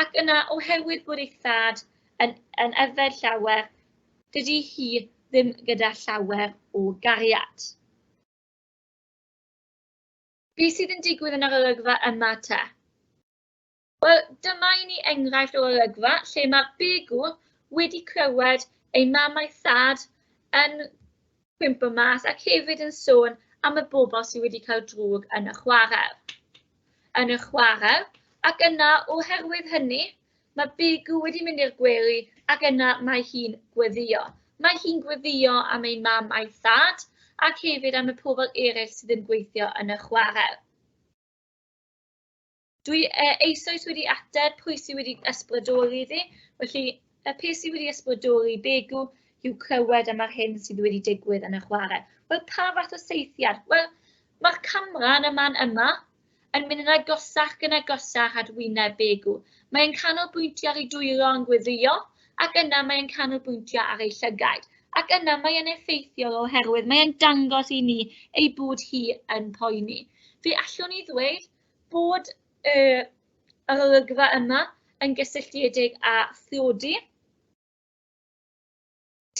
ac yna oherwydd bod ei thad yn, yn yfed llawer, dydy hi ddim gyda llawer o gariad. Be sydd yn digwydd yn yr olygfa yma te? Wel, dyma i ni enghraifft o olygfa lle mae Begw wedi clywed ei mam a'i thad yn cwympo mas ac hefyd yn sôn am y bobl sydd wedi cael drwg yn y chwarel. Yn y chwarel, ac yna oherwydd hynny, mae Begw wedi mynd i'r gwely ac yna mae hi'n gweddio. Mae hi'n gweddio am ei mam a'i thad ac hefyd am y pobl eraill sydd yn gweithio yn y chwarel. Dwi eisoes wedi ateb pwy sydd wedi ysbrydoli iddi, felly y peth sydd wedi ysbrydoli Begw yw clywed am yr hyn sydd wedi digwydd yn y chwarae. Wel, pa fath o saethiad? Wel, mae'r camera yn y man yma yn mynd yn agosach yn agosach at wyneb Begw. Mae'n canolbwyntio ar ei dwylo yn gweddio, ac yna mae'n canolbwyntio ar ei llygaid. Ac yna mae'n effeithiol oherwydd mae'n dangos i ni ei bod hi yn poeni. Fe allwn ni ddweud bod y, yr olygfa yma yn gysylltiedig â thlodi,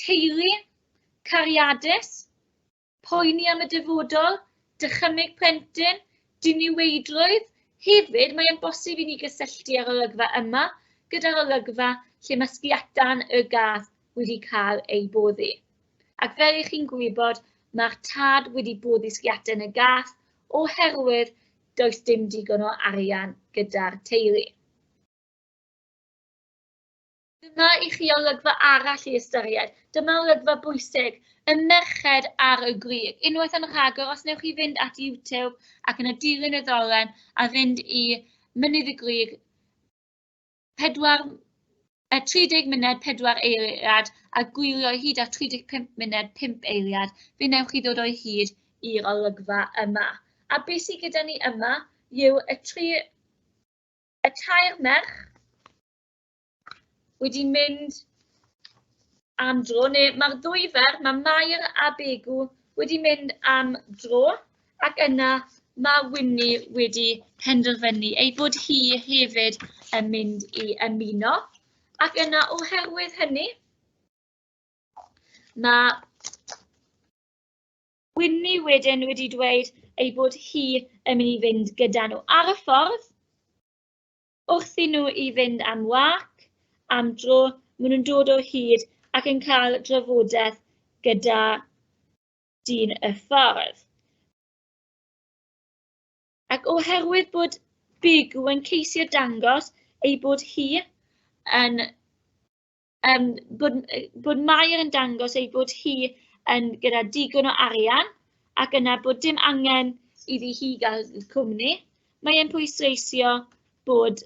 teulu, cariadus, poeni am y dyfodol, dychymyg plentyn, diniweidrwydd. Hefyd, mae'n bosib i ni gysylltu â'r olygfa yma gyda'r olygfa lle mae sgiatan y gath wedi cael ei boddi. Ac fel ych chi'n gwybod, mae'r tad wedi boddi sgiatan y gath oherwydd does dim digon o arian gyda'r teulu. Dyma i chi olygfa arall i ystyried. Dyma olygfa bwysig, y merched ar y grug. Unwaith yn rhagor, os wnewch chi fynd at YouTube ac yna dilyn y ddolen a fynd i Mynydd y Grug, 4, 30 munud 4 eiliad a gwylio hyd at 35 munud 5 eiliad, fe wnewch chi ddod o hyd i'r olygfa yma. A beth sydd gyda ni yma yw y, tri, y tair merch wedi mynd am dro, neu mae'r ddwy ferch, mae Mair a Begw wedi mynd am dro, ac yna mae Winnie wedi penderfynu ei bod hi hefyd yn mynd i ymuno. Ac yna oherwydd hynny, mae Winnie wedyn wedi dweud ei bod hi yn mynd i fynd gyda nhw ar y ffordd. Wrth i nhw i fynd am wac, am dro, maen nhw'n dod o hyd ac yn cael drafodaeth gyda dyn y ffordd. Ac oherwydd bod Begw yn ceisio dangos ei bod hi yn bod Mair yn dangos ei bod hi yn gyda digon o arian ac yna bod dim angen iddi hi gael cwmni. Mae e'n pwysleisio bod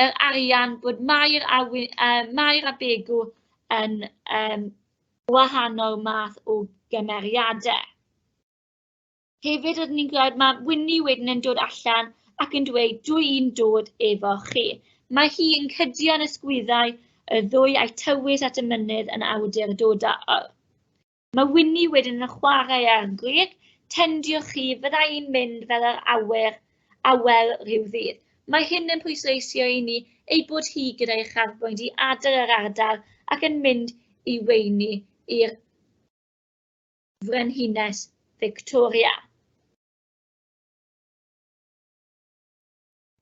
yr arian, bod Mair a Mair a Begw yn wahanol math o gymeriadau. Hefyd, rydyn ni'n gweld mae Wini wedyn yn dod allan ac yn dweud, "Dw i'n dod efo chi." Mae hi yn cydio yn ysgwyddau y ddwy a'i tywys at y mynydd yn awdurdodol. Mae Wini wedyn yn chwarae ar grug, "Tendiwch chi, fydda i'n mynd fel yr awyr, awel rhyw ddydd." Mae hyn yn pwysleisio i ni ei bod hi gyda'i chafbwynt i adael yr ardal ac yn mynd i weini i'r Frenhines Victoria.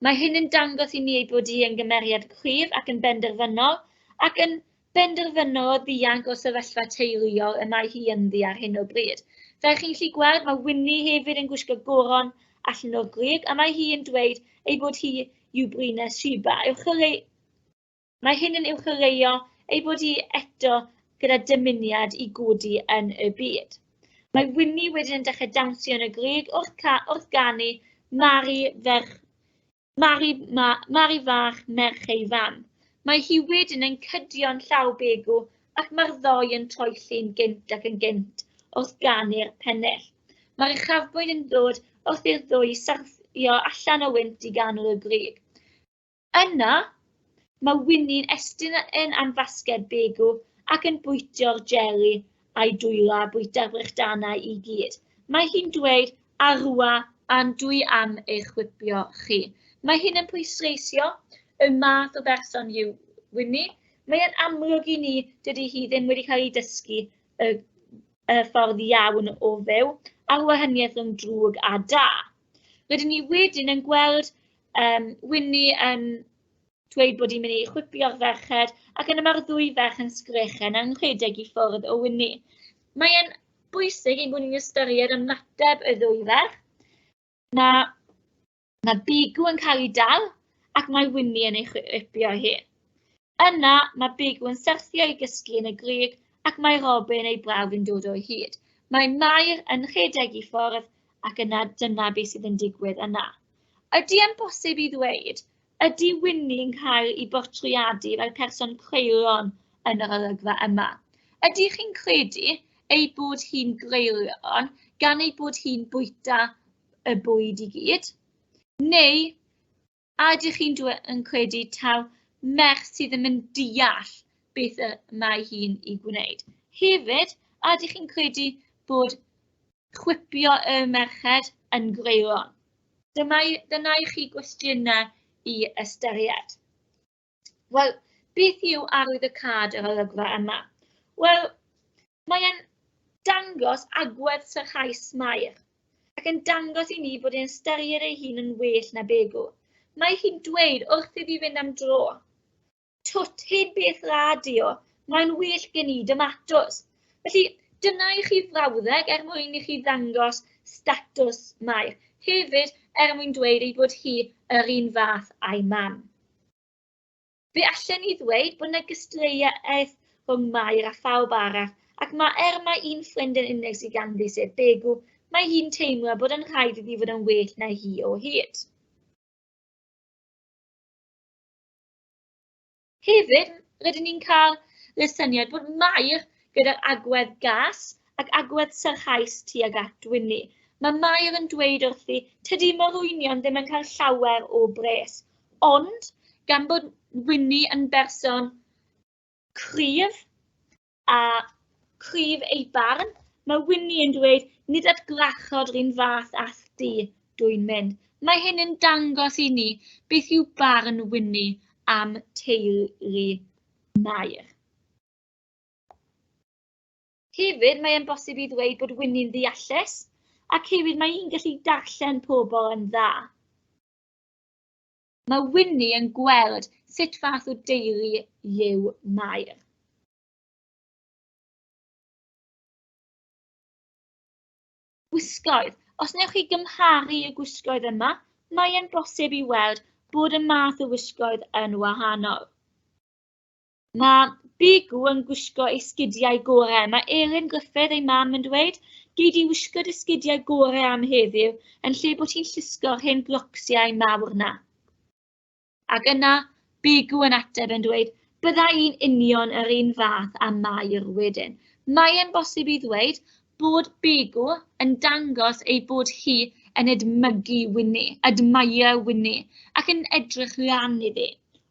Mae hyn yn dangos i ni ei bod hi yn gymeriad cryf ac yn benderfynol, ac yn benderfynol o ddianc o'r sefyllfa teuluol y mae hi ynddi ar hyn o bryd. Fel chi'n gallu gweld, mae Wini hefyd yn gwisgo goron allan o'r grug, a mae hi yn dweud ei bod hi yw Brines Sheba. Mae hyn yn uwcholeuo ei bod hi eto gyda dymuniad i godi yn y byd. Mae Wini wedyn yn dechrau dawnsio yn y grug wrth ganu Mari ferch Mari, ma, Mari fach merch ei fam. Mae hi wedyn yn cydio'n llaw Begw ac mae'r ddoi yn troelli'n gynt ac yn gynt wrth ganu'r pennill. Mae'r uchafbwynt yn dod wrth i'r ddwy syrthio allan o wynt i ganol y grug. Yna, mae Wini'n estyn yn am fasged Begw ac yn bwytio'r jeli a'i dwylo a bwyta'r brechdanau i gyd. Mae hi'n dweud, "Arwa, a'n dwi am eich chwipio chi." Mae hyn yn pwysleisio y math o berson yw Wini. Mae'n amlwg i ni dydy hi ddim wedi cael ei dysgu y ffordd iawn o fyw a'r wahaniaeth rhwng drwg a da. Rydyn ni wedyn yn gweld Wini yn dweud bod hi'n mynd i chwipio'r ferched, ac yna mae'r ddwy ferch yn sgrechen yn rhedeg i ffwrdd o Wini. Mae'n bwysig ein bod ni'n ystyried ymateb y ddwy ferch. Mae Begw yn cael ei dal, ac mae Wini yn ei chwipio hi. Yna, mae Begw yn syrthio i gysgu yn y grug, ac mae Robin ei brawd yn dod o hyd. Mae Mair yn rhedeg i ffwrdd, ac yna dyna beth sydd yn digwydd yna. Ydy e'n bosib i ddweud, ydy Wini'n cael ei bortreadu fel person creulon yn yr olygfa yma? Ydy chi'n credu ei bod hi'n greulon gan ei bod hi'n bwyta y bwyd i gyd? Neu a ydych chi'n yn credu taw merch sydd ddim yn deall beth y mae hi'n ei gwneud? Hefyd, a ydych chi'n credu bod chwipio y merched yn greulon? Dyna i chi gwestiynau i ystyried. Wel, beth yw arwyddocâd yr olygfa yma? Wel, mae'n dangos agwedd sarhaus Mair, ac yn dangos i ni bod e'n ystyried ei hun yn well na Begw. Mae hi'n dweud wrth iddi fynd am dro, "Twt, hen beth radio, mae'n well gen i domatos." Felly, dyna i chi frawddeg er mwyn i chi ddangos statws Mair. Hefyd, er mwyn dweud ei bod hi yr un fath a'i mam. Fe allen ni ddweud bod yna gystadleuaeth rhwng Mair a phawb arall, ac mae er mae un ffrind yn unig sydd ganddi, sef Begw, mae hi'n teimlo bod yn rhaid iddi fod yn well na hi o hyd. Hefyd, rydyn ni'n cael y syniad bod Mair gyda'r agwedd gas ac agwedd sarhaus tuag at Wini. Mae Mair yn dweud wrthi, tydi morwynion ddim yn cael llawer o bres. Ond, gan bod Wini yn berson cryf a cryf ei barn, mae Wini yn dweud, nid at grachod yr un fath â chdi, dwi'n mynd. Mae hyn yn dangos i ni beth yw barn Wini am teulu Mair. Hefyd, mae'n bosib i ddweud bod Wini'n ddeallus, ac hefyd mae hi'n gallu darllen pobl yn dda. Mae Wini yn gweld sut fath o deulu yw Mair. Gwisgoedd. Os wnewch chi gymharu y gwisgoedd yma, mae'n bosib i weld bod y math o wisgoedd yn wahanol. Mae Begw yn gwisgo ei sgidiau gorau. Mae Elin Gruffydd, ei mam, yn dweud, "Gei di wisgo dy sgidiau gorau am heddiw, yn lle bod ti'n llusgo'r hen glocsiau mawr 'na." Ac yna, Begw yn ateb yn dweud, "Bydda i'n union yr un fath â Mair wedyn." Mae e'n bosib i ddweud bod Begw yn dangos ei bod hi yn edmygu Wini, admire Wini, ac yn edrych lan iddi.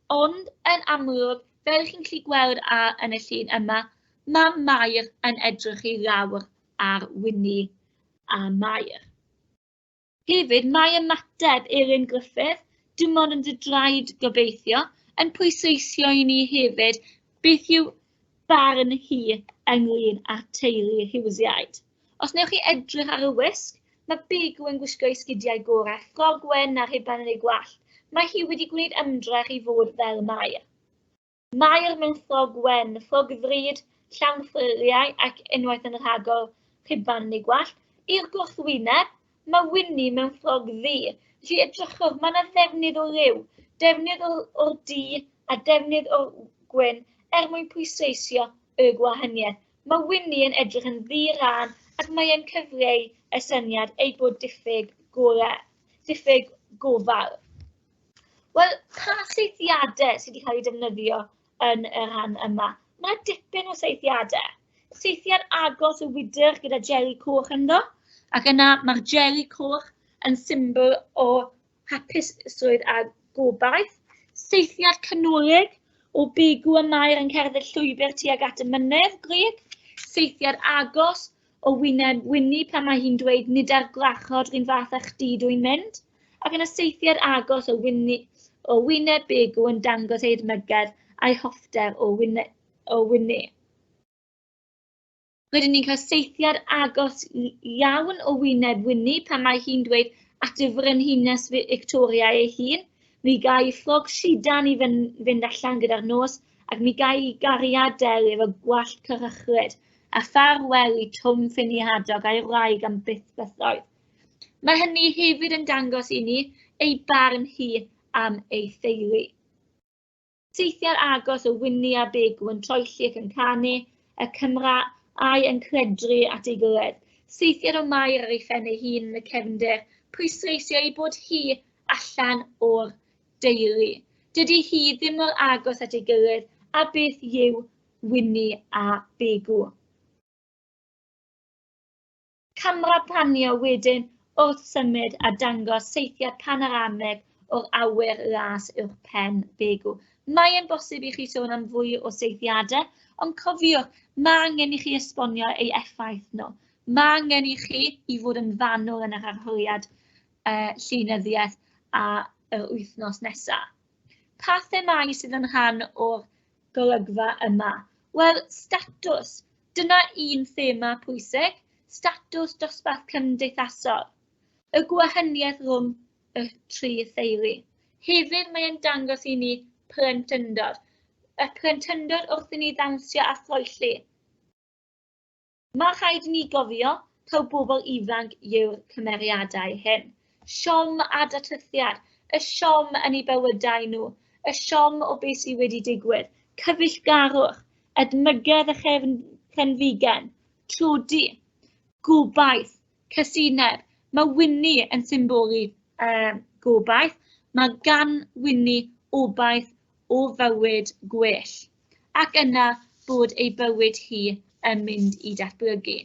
Ond yn amlwg, fel chi'n gallu gweld yn y llun yma, mae Mair yn edrych i lawr ar Wini a Mair. Hefyd, mae ymateb Elin Gruffydd, "Dim ond yn dy draed gobeithio", yn pwysleisio i ni hefyd beth yw barn hi ynglyn â'r teulu Hughesiaid. Os wnewch chi edrych ar y wisg, mae Begw yn gwisgo ei sgidiau gorau, ffrog wen a rhuban yn ei gwallt. Mae hi wedi gwneud ymdrech i fod fel Mair. Mair mewn ffrog wen, ffrog ddrud, llawn ffriliau ac unwaith yn rhagor rhuban yn ei gwallt. I'r gwrthwyneb, mae Wini mewn ffrog ddu. Felly edrychwch, mae yna ddefnydd o liw, defnydd o'r du a defnydd o'r gwyn er mwyn pwysleisio y gwahaniaeth. Mae Wini yn edrych yn ddi-ran ac mae e'n cyfleu y syniad ei bod diffyg gorau, diffyg gofal. Wel, pa saethiadau sydd wedi cael eu defnyddio yn y rhan yma? Mae dipyn o saethiadau. Saethiad agos o wydr gyda jeli coch ynddo, ac yna mae'r jeli coch yn symbol o hapusrwydd a gobaith. Saethiad canolig o Begw a Mair yn cerdded llwybr tuag at y mynydd Grug. Saethiad agos o wyneb Wini pan mae hi'n dweud, "Nid ar gwrachod rhywun fath â chdi dwi'n mynd", ac yna saethiad agos o wyneb Begw yn dangos ei edmygedd a'i hoffter o Wini. Rydyn ni'n cael saethiad agos iawn o wyneb Wini pan mae hi'n dweud at y frenhines Victoria ei hun, "Mi ga i ffrog sidan i fynd allan gyda'r nos, ac mi ga i gariad del efo gwallt cyrhychlyd, a ffarwel i Twm Ffini Hadog a'i wraig am byth bythoedd." Mae hynny hefyd yn dangos i ni ei barn hi am ei theulu. Saethiad agos o Wini a Begw yn troelli ac yn canu, y Cymraeg yn cledru at ei gilydd. Saethiad o Mair ar ei phen ei hun yn y cefndir, pwysleisio ei bod hi allan o'r deulu. Dydy hi ddim mor agos at ei gilydd a beth yw Wini a Begw. Camera panio wedyn wrth symud a dangos saethiad panoramig o'r awyr las uwch pen Begw. Mae e'n bosib i chi sôn am fwy o saethiadau, ond cofiwch, mae angen i chi esbonio ei effaith nhw. Mae angen i chi i fod yn fanwl yn eich arholiad llenyddiaeth a yr wythnos nesaf. Pa themâu sydd yn rhan o'r golygfa yma? Wel, statws. Dyna un thema pwysig, statws dosbarth cymdeithasol. Y gwahaniaeth rhwng y tri theulu. Hefyd mae e'n dangos i ni plentyndod. Y plentyndod wrth i ni ddawnsio a throelli. Mae rhaid i ni gofio taw bobl ifanc yw'r cymeriadau hyn. Siom a datrythiad, y siom yn eu bywydau nhw, y siom o beth sydd wedi digwydd, cyfeillgarwch, edmygedd a chenfigen, tlodi, gobaith, casineb. Mae Wini yn symboli gobaith. Mae gan Wini obaith o fywyd gwell. Ac yna bod ei bywyd hi yn mynd i datblygu.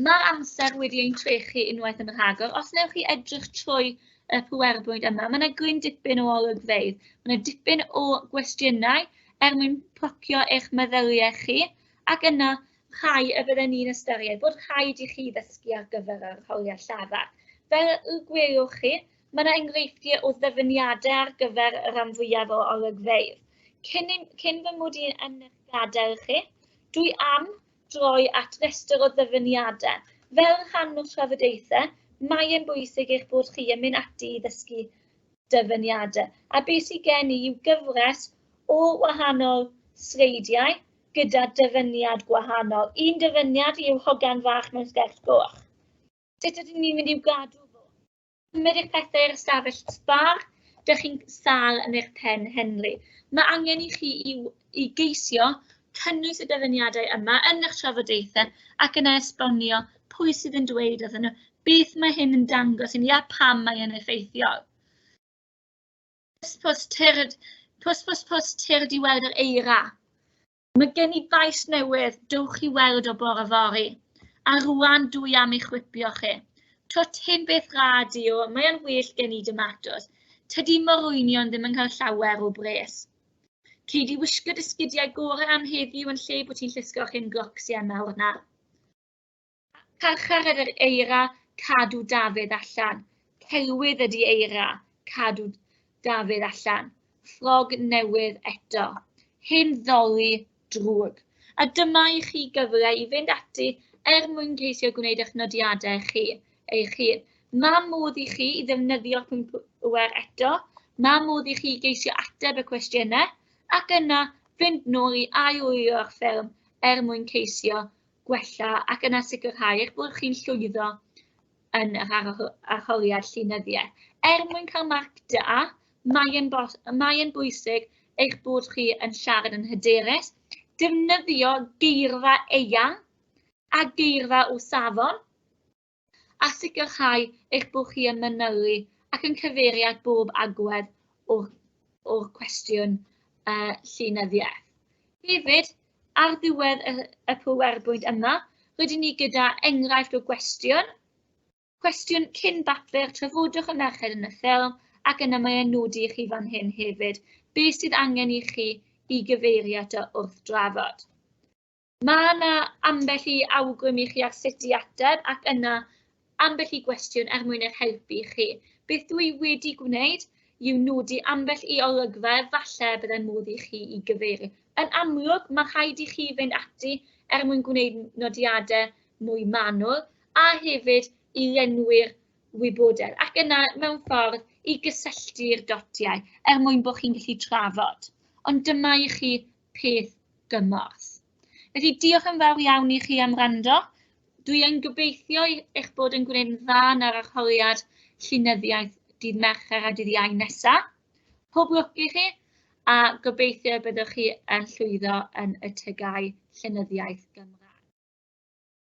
Mae'r amser wedi ein trechu unwaith yn rhagor. Os wnewch chi edrych trwy y PowerPoint yma, mae yna gryn dipyn o olygfeydd. Mae yna dipyn o gwestiynau er mwyn procio eich meddyliau chi, ac yna rhai y bydden ni'n ystyried bod rhaid i chi ddysgu ar gyfer yr arholiad llafar. Fel y gwelwch chi, mae yna enghreifftiau o ddyfyniadau ar gyfer y rhan fwyaf o olygfeydd. Cyn fy mod i'n yn eich gadael chi, dwi am droi at restr o ddyfyniadau. Fel rhan o'r trafodaethau, mae e'n bwysig eich bod chi yn mynd ati i ddysgu dyfyniadau. A beth sydd gen i yw gyfres o wahanol sleidiau gyda dyfyniad gwahanol. Un dyfyniad yw hogan fach mewn sgert goch. Sut ydyn ni'n mynd i'w gadw fo? Cymryd eich pethau i'r ystafell sbâr. Dych chi'n sâl yn eich pen Henry. Mae angen i chi i geisio cynnwys y dyfyniadau yma yn eich trafodaethau ac yna esbonio pwy sydd yn dweud wrthyn nhw, beth mae hyn yn dangos i ni a pam mae e'n effeithiol. Pws pws tyrd, pws pws pws tyrd i weld yr eira. Mae gen i bais newydd, dowch i weld o bore fory. A rŵan dwi am eich whipio chi. Twt hen beth radio, mae o'n well gen i domatos. Tydi morwynion ddim yn cael llawer o bres. Cei di wisgo dy sgidiau gorau am heddiw yn lle bod ti'n llusgo'r hen glocsiau mawr 'na. Carchar yr eira, cadw Dafydd allan. Celwydd ydy eira, cadw Dafydd allan. Ffrog newydd eto. Hen ddoli drwg. A dyma i chi gyfle i fynd ati er mwyn ceisio gwneud eich nodiadau chi eich hun. Mae modd i chi i ddefnyddio'r pwynt pŵer eto. Mae modd i chi geisio ateb y cwestiynau ac yna fynd nôl i ail-wylio'r ffilm er mwyn ceisio gwella ac yna sicrhau eich bod chi'n llwyddo yn yr arholiad llenyddiaeth. Er mwyn cael marc da, mae'n mae bwysig eich bod chi yn siarad yn hyderus, defnyddio geirfa eang a geirfa o safon, a sicrhau eich bod chi yn manylu ac yn cyfeirio at bob agwedd o'r cwestiwn llenyddiaeth. Hefyd, ar ddiwedd y PowerPoint yma, rydyn ni gyda enghraifft o gwestiwn. Cwestiwn cyn bapur, trafodwch y merched yn y ffilm, ac yna mae e'n nodi i chi fan hyn hefyd beth sydd angen i chi i gyfeirio ato wrth drafod. Mae yna ambell i awgrym i chi ar sut i ateb ac yna ambell i gwestiwn er mwyn eich helpu chi. Beth dwi wedi gwneud yw nodi ambell i olygfa falle byddai modd i chi i gyfeirio. Yn amlwg, mae rhaid i chi fynd ati er mwyn gwneud nodiadau mwy manwl a hefyd i lenwi'r wybodaeth ac yna mewn ffordd i gysylltu'r dotiau er mwyn bod chi'n gallu trafod. Ond dyma i chi peth gymorth. Felly diolch yn fawr iawn i chi am wrando. Dwi yn gobeithio eich bod yn gwneud yn dda yn yr arholiad llenyddiaeth dydd Mercher a dydd Iau nesaf. Pob lwc i chi a gobeithio byddwch chi yn llwyddo yn y TGAU Llenyddiaeth Gymraeg.